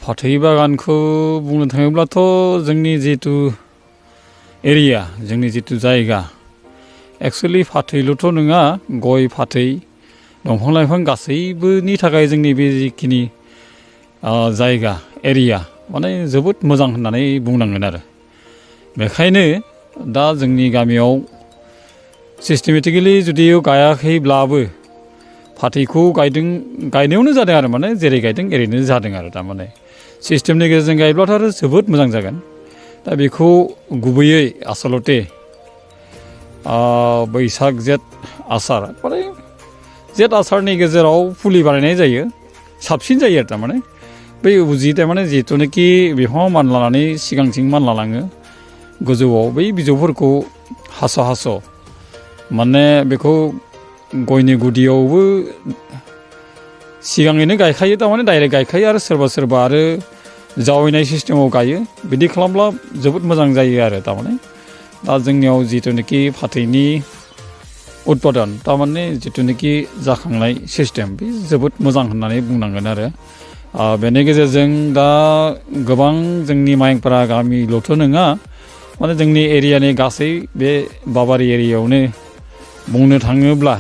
फाथै बागानखौ बुंनो थाङोब्लाथ' जोंनि जितु एरिया जोंनि जितु जायगा एक्चुअली फाथैल'थ' नङा गय फाथै दंफां लाइफां गासैबोनि थाखाय जोंनि बे जिखिनि जायगा एरिया माने जोबोद मोजां होननानै बुंनांगोन आरो बेखायनो दा जोंनि गामियाव सिस्टेमेटिकेलि जुदियो गायाखैब्लाबो फाथैखौ गायनायावनो जादों आरो माने जेरै गायदों एरैनो जादों आरो थारमाने सिस्टेमनि गेजेरजों गायब्लाथ' आरो जोबोद मोजां जागोन दा बेखौ गुबैयै आसलते बैसाग जेठ आसार माने जेठ आसारनि गेजेराव फुलि बानायनाय जायो साबसिन जायो आरो थारमाने बै जि थारमाने जिहेथुनाखि बिफाङाव मानलानानै सिगांथिं मानलालाङो गोजौआव बै बिजौफोरखौ हास' माने बेखौ गयनि गुदियावबो सिगाङैनो गायखायो थारमाने डाइरेक्ट गायखायो आरो सोरबा आरो जावैनाय सिस्टेमाव गायो बिदि खालामब्ला जोबोद मोजां जायो आरो थारमाने दा जोंनियाव जिथुनाखि फाथैनि उत्पादन थारमाने जिथुनाखि जाखांनाय सिस्टेम बे जोबोद मोजां होननानै बुंनांगोन आरो बेनि गेजेरजों दा गोबां जोंनि माइफोरा गामिल'थ' नङा माने जोंनि एरियानि गासै बे बाबारि एरियायावनो बुंनो थाङोब्ला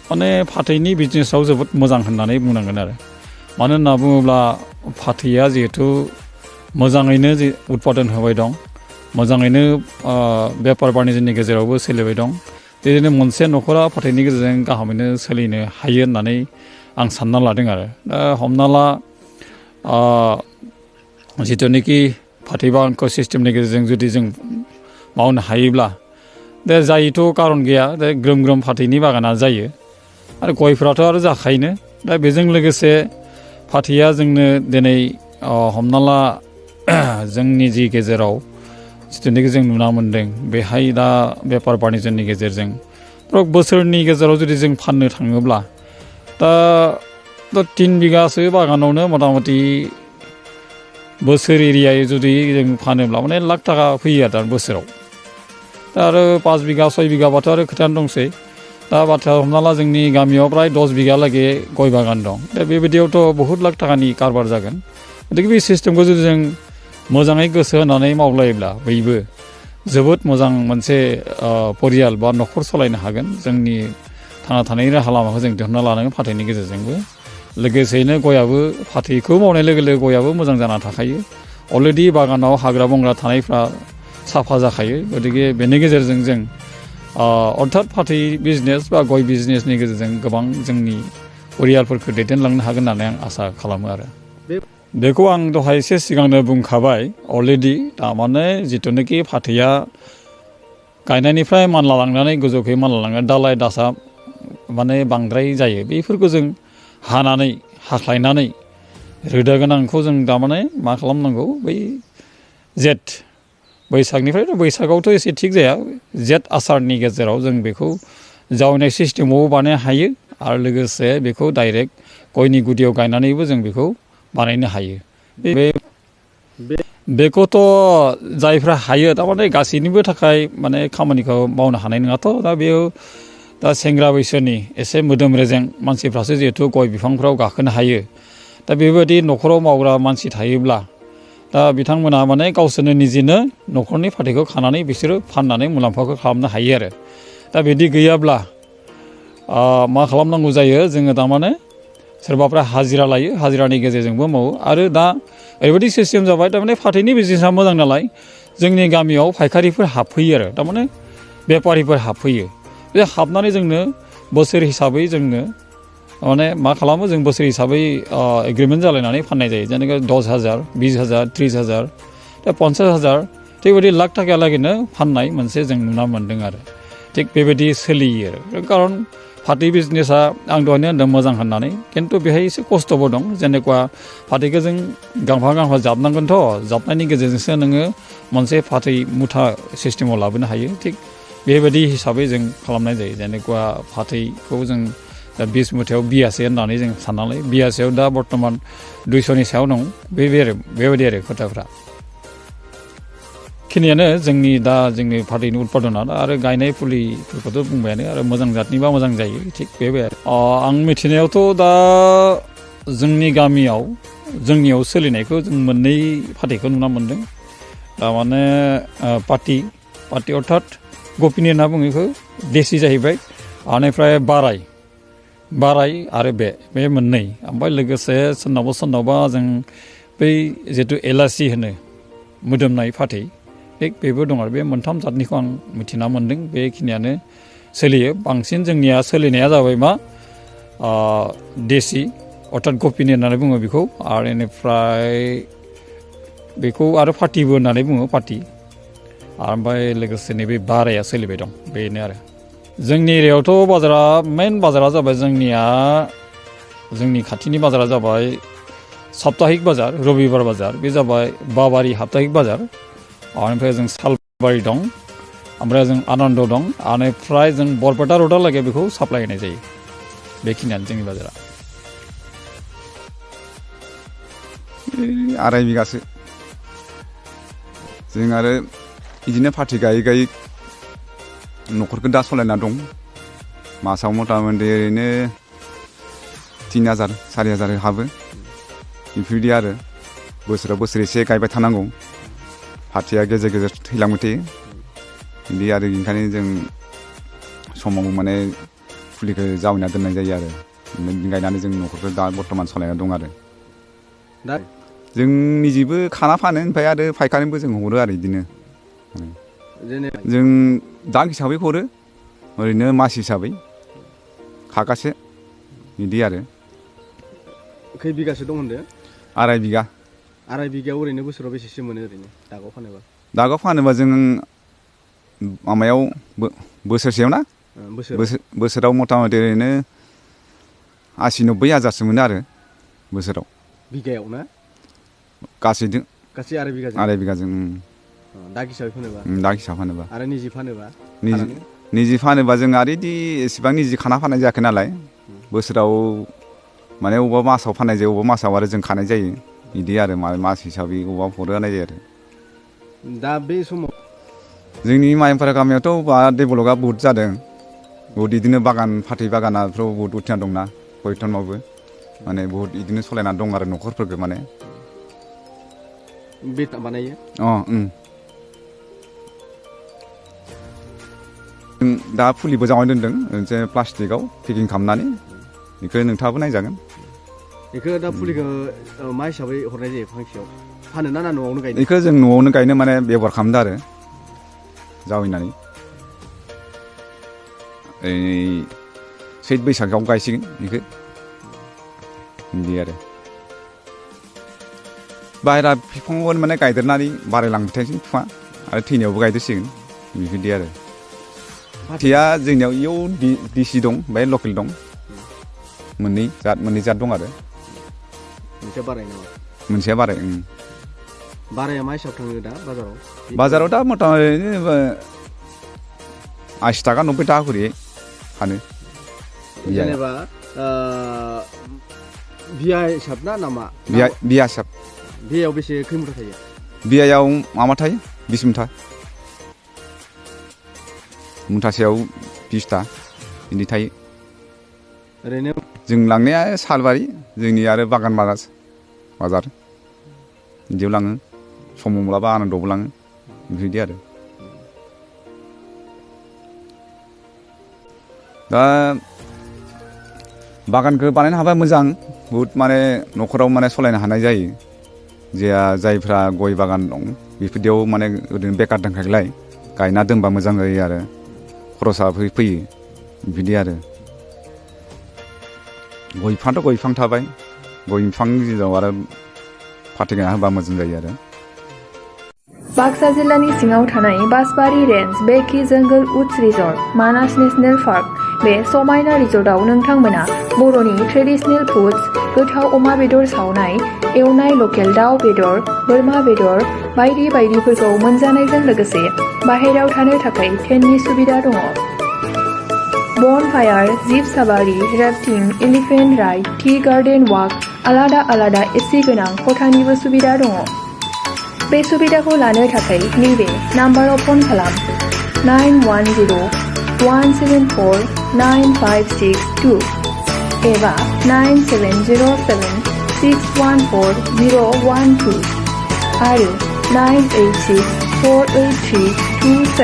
माने फाथैनि बिजनेसाव जोबोद मोजां होननानै बुंनांगोन आरो मानो होनना बुङोब्ला फाथैया जिहेथु मोजाङैनो उत्पादन होबाय दं मोजाङैनो बेफार बानिज्यनि गेजेरावबो सोलिबाय दं बिदिनो मोनसे न'खरा फाथैनि गेजेरजों गाहामैनो सोलिनो हायो होननानै आं सानना लादों आरो दा हमना ला जिथुनाखि फाथै बागानखौ सिस्टेमनि गेजेरजों जुदि जों मावनो हायोब्ला दा जायथ' कारन गैया दा ग्रोम फाथैनि बागाना जायो आरो गयफ्राथ' आरो जाखायोनो दा बेजों लोगोसे फाथैया जोंनो दिनै हमना ला जोंनि जि गेजेराव जिथुनाखि जों नुना मोन्दों बेहाय दा बेफार बानिज्यनि गेजेरजों बोसोरनि गेजेराव जुदि जों फाननो थाङोब्ला दा 3 बिगासो बागानावनो मथा मथि बोसोर एरियायै जुदि जों फानोब्ला माने लाख थाखा फैयो आरो बोसोराव दा आरो 5 बिगा 6 बिगाबाथ' आरो खोथायानो दंसै दा बाथ्राया हमना ला जोंनि गामियाव प्राय 10 बिगालागै गय बागान दं दा बेबायदियावथ' बहुत लाख थाखानि कारबार जागोन गतिके बे सिस्टेमखौ जुदि जों मोजाङै गोसो होनानै मावलायोब्ला बयबो जोबोद मोजां मोनसे परियाल बा न'खर सालायनो हागोन जोंनि थांना थानायनि राहा लामाखौ जों दिहुनना लानांगोन फाथैनि गेजेरजोंबो लोगोसेयैनो गयाबो फाथैखौ मावनाय लोगो लोगो गयाबो मोजां जाना थाखायो अलरेडि बागानाव हाग्रा बंग्रा थानायफ्रा साफा जाखायो गतिके बेनि गेजेरजों जों अर्थात फाथै बिजनेस बा गय बिजनेसनि गेजेरजों गोबां जोंनि परियालफोरखौ दैदेनलांनो हागोन होननानै आं आसा खालामो आरो बेखौ आं दहाय एसे सिगांनो बुंखाबाय अलरेडि थारमाने जिथुनाखि फाथैया गायनायनिफ्राय मानलालांनानै गोजौखै मानलालांनानै दालाय दासा माने बांद्राय जायो बेफोरखौ जों हानानै हाख्लायनानै रोदा गोनांखौ जों थारमाने मा खालामनांगौ बै जेठ बैसागनिफ्रायथ' बैसागावथ' एसे थिग जाया जेठ आसारनि गेजेराव जों बेखौ जावैनाय सिस्टेमाव बानायनो हायो आरो लोगोसे बेखौ डाइरेक्ट गयनि गुदियाव गायनानैबो जों बेखौ बानायनो हायो बेखौथ' जायफ्रा हायो थारमाने गासैनिबो थाखाय माने खामानिखौ मावनो हानाय नङाथ' दा बेयाव दा सेंग्रा बैसोनि एसे मोदोम रेजें मानसिफ्रासो जिहेथु गय बिफांफ्राव गाखोनो हायो दा बेबायदि न'खराव मावग्रा मानसि थायोब्ला दा बिथांमोना माने गावसोरनो निजेनो न'खरनि फाथैखौ खानानै बिसोरो फाननानै मुलाम्फाखौ खालामनो हायो आरो दा बिदि गैयाब्ला मा खालामनांगौ जायो जोङो थारमाने सोरबाफ्रा हाजिरा लायो हाजिरानि गेजेरजोंबो मावो आरो दा ओरैबायदि सिस्टेम जाबाय थारमाने फाथैनि बिजनेसा मोजां नालाय जोंनि गामियाव फायखारिफोर हाबफैयो आरो थारमाने बेफारिफोर हाबफैयो बे हाबनानै जोंनो बोसोर हिसाबै जोंनो माने मा खालामो जों बोसोर हिसाबै एग्रिमेन्ट जालायनानै फाननाय जायो जेनेबा 10,000 20,000 30,000 दा 50,000 थिग बेबायदि लाख थाखायालागैनो फाननाय मोनसे जों नुना मोन्दों आरो थिग बेबायदि सोलियो आरो खारन फाथै बिजनेसा आं दहायनो होनदों मोजां होननानै खिन्थु बेहाय एसे खस्थ'बो दं जेनेबा फाथैखौ जों गांफा जाबनांगोनथ' जाबनायनि गेजेरजोंसो नोङो मोनसे फाथै मुथा सिस्टेमाव लाबोनो हायो थिग बेबायदि हिसाबै जों खालामनाय जायो जेनेबा फाथैखौ जों दा 20 मुथायाव 82 होननानै जों साननानै 82आव दा बर्थमान 200नि सायाव दं बेबायदि आरो खोथाफ्रा खिनियानो जोंनि फाथैनि उत्पादना आरो गायनाय फुलिफोरखौथ' बुंबायानो आरो मोजां जातनिबा मोजां जायो थिग बेबायदि आरो आं मिथिनायावथ' दा जोंनि गामियाव जोंनियाव सोलिनायखौ जों मोननै फाथैखौ नुना मोन्दों थारमाने पार्टि अर्थात गपिनि होनना बुङो बेखौ देसि जाहैबाय बेनिफ्राय बाराय आरो बे मोननै ओमफ्राय लोगोसे सोरनावबा जों बै जितु एलासि होनो मोदोमनाय फाथै बेबो दं आरो बे मोनथाम जातनिखौ आं मिथिना मोन्दों बेखिनियानो सोलियो बांसिन जोंनिया सोलिनाया जाबाय मा देसि अर्थात गपिनि होननानै बुङो बेखौ आरो बेनिफ्राय बेखौ आरो पार्टिबो होननानै बुङो पार्टि ओमफ्राय लोगोसे नैबे बाराया सोलिबाय दं बेनो आरो जोंनि एरियायावथ' मेन बाजारा जाबाय जोंनिया जोंनि खाथिनि बाजारा जाबाय साप्ताहिक बाजार रबिबार बाजार बे जाबाय बाबारि साप्ताहिक बाजार ओमफ्राय जों सालबारि दं ओमफ्राय जों आनन्द दं बेनिफ्राय जों बरपेटा रडहालागै बेखौ साप्लाय होनाय जायो बेखिनियानो जोंनि बाजारा 2.5 बिगासो जों आरो बिदिनो फाथै गायै न'खरखौ दा सालायना दं मासाव मथा-मथि ओरैनो 3,000 4,000 हाबो बेफोरबायदि आरो बोसोराव बोसोरसे गायबाय थानांगौ फाथैया गेजेर थैलांबाय थायो बिदि आरो ओंखायनो जों समाव माने फुलिखौ जावैना दोननाय जायो आरो गायनानै जों न'खरखौ दा बर्थमान सालायना दं आरो दा जों निजेबो खाना फानो ओमफ्राय आरो फायखारिनोबो जों हरो आरो बिदिनो जों दाग हिसाबै हरो ओरैनो मास हिसाबै खागासे बिदि आरो खै बिगासो दं होनदो 2.5 बिगा 2.5 बिगायाव ओरैनो बोसोराव बेसेसो मोनो ओरैनो दागाव फानोबा जों माबायाव बोसोरसेयाव ना बोसोराव मथा-मथि ओरैनो 80-90 हाजारसो मोनो आरो बोसोराव बिगायाव ना गासै 2.5 बिगाजों दाग हिसाबै फानोबा आरो निजि फानोबा जों आरो बिदि एसेबां निजि खाना फाननाय जायाखै नालाय बोसोराव माने अबेबा मासाव फाननाय जायो अबेबा मासाव आरो जों खानाय जायो बिदि आरो मास हिसाबै अबेबा हरो होनाय जायो आरो दा बे समाव जोंनि माइमपारा गामियावथ' डेभेलपआ बहुत जादों बहुत बिदिनो फाथै बागानफ्राव बहुत उथिना दंना गयथनावबो माने बहुत बिदिनो सालायना दं आरो न'खरफोरखौ माने बे बानायो दा फुलिबो जावनानै दोनदों मोनसे प्लास्टिकआव पेकिं खालामनानै बेखौ नोंथाङाबो नायजागोन बेखौ दा फुलिखौ मा हिसाबै हरनाय जायो फांसेयाव फानो ना न'आवनो गायनो बेखौ जों न'आवनो गायनो माने बेबहार खालामदों आरो जावैनानै सैत बैसागआव गायसिगोन बेखौ बिदि आरो बाहेरा बिफाङाव माने गायदेरनानै बारायलांबाय थासिगोन बिफाङा आरो थैनायावबो गायदेरसिगोन बेबायदि आरो फाथैया जोंनियाव इयाव दिसि दं ओमफ्राय लकेल दं मोननै जात दं आरो मोनसेया बाराय बाराया मा हिसाब थाङो दा बाजाराव दा मथा-मथि 80 थाखा 90 थाखा करि फानो जेनेबा बिया हिसाब ना नामा बिया हिसाब बियायाव बेसे खै मुथा थायो बियायाव माबा थायो 20 मुथा मुथासेयाव 20 था बिदि थायो ओरैनो जों लांनाया सालबारि जोंनि आरो बागान बाजार बिदियाव लाङो समाव माब्लाबा आनन्दआवबो लाङो बेबायदि आरो दा बागानखौ बानायनो हाबा मोजां बहुद माने न'खराव माने सालायनो हानाय जायो जायफ्रा गय बागान दं बेफोरदियाव माने ओरैनो बेकार दोनखायलाय गायना दोनबा मोजां जायो आरो खरसा फैयो बिदि आरो गय बिफां थाबाय गय बिफांनि गेजेराव आरो फाथै गायना होबा मोजां जायो आरो बाक्सा जिल्लानि सिङाव थानाय बासबारि रेन्ज बेकि जंगल उड्स रिजर्ट मानास नेशनेल पार्क बे समायना रिजर्टआव नोंथांमोना बर'नि ट्रेडिशनेल फुड्स गोथाव अमा बेदर सावनाय एवनाय लकेल दाउ बेदर बोरमा बेदर बायदि बायदिफोरखौ मोनजानायजों लोगोसे बाहेरायाव थानो थाखाय टेन्टनि सुबिदा दङ bonfire jeep safari rafting elephant ride tea garden walk आलादा एसि गोनां खथानिबो सुबिदा दङ बे सुबिदाखौ लानो थाखाय नैबे नाम्बाराव फन खालाम 910-174-9562 एबा 9707 614-614-012 आरो 986-483-27